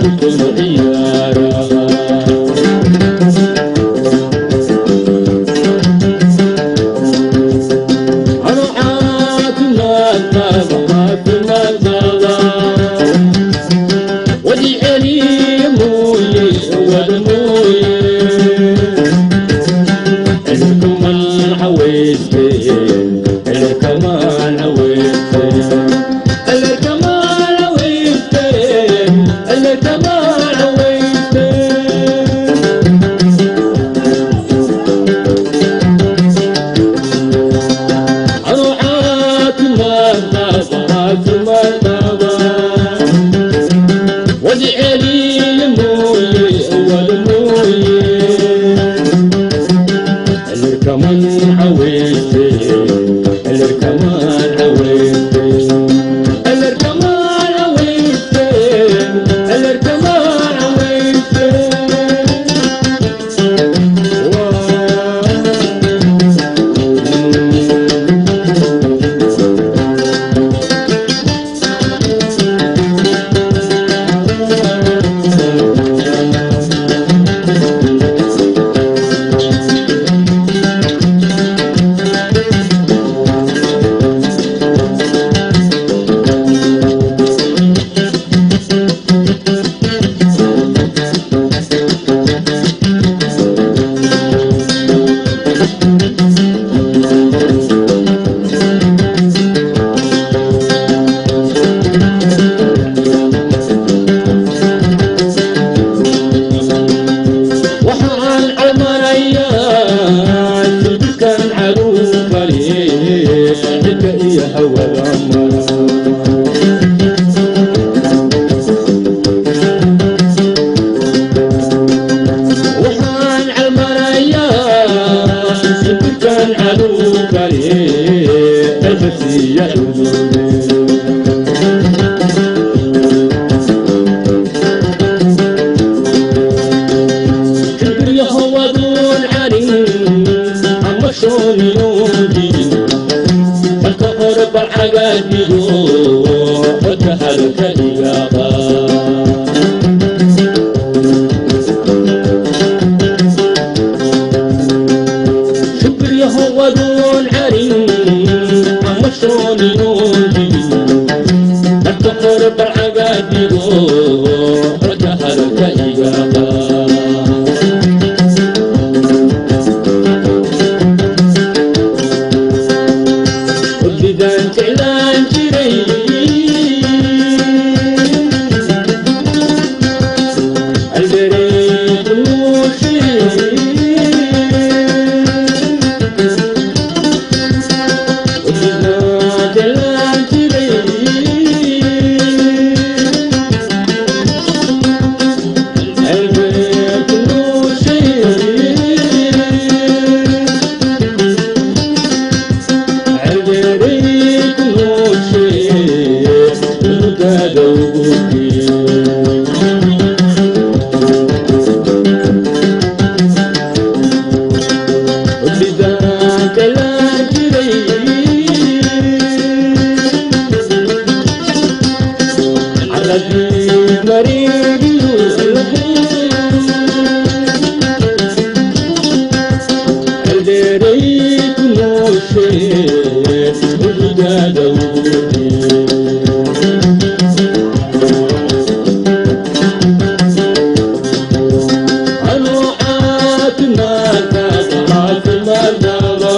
Ku tumo ciyaaraha. Ano caafimaad qaba, caafimaad qaba, wadi celiya mooye, wada mooye, cirkaman cawayste, cirkaman cawayste, cirkaman cawayste, cirkaman cawayste. Ano caafimaad qaba, caafimaad qaba, wadi celiya mooye, wada mooye, cirkaman cawayste, cirkaman cawayste, cirkaman cawayste, cirkaman cawayste. Waxaan calmanayaa jilbikan caruufale, cirka iyo hawada mara. Waxaan calmanayaa jilbikan caruufale, cirka siiya xuduude. Shibiryahowaduun carin ama shooniyuundin, marka hore balcagaadigo codka hadalka igaaba. Shibiryahowaduun carin ama shooniyuundin, marka hore balcagaadigo codka hadalka igaaba. Hurdidaan jeclaan jiray aldareeku nuushee. Hurdidaan jeclaan jiray aldareeku nuushee. Aldareeku nuushee, unugaada ugu gee. Hurdidaan jeclaan jiray caradii mareegiyo, aldeeray ku nooshee, unugaada ugu gee. Anoo caafimaad qaba, caafimaad qaba,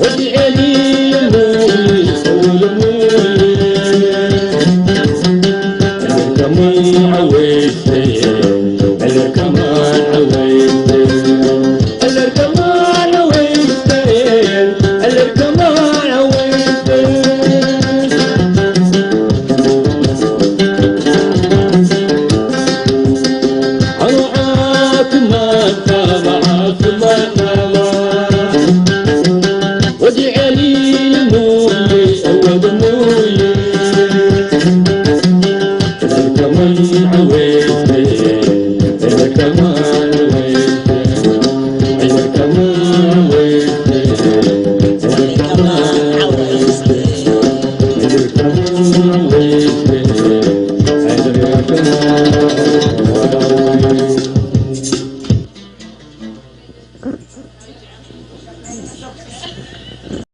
wadi celiya mooye, wada mooye, cirkaman cawayste, cirkaman cawayste, cirkaman cawayste, cirkaman cawayste. Anoo caafimaad qaba, caafimaad qaba, wadi celiya mooye, wada mooye, cirkaman cawayste, cirkaman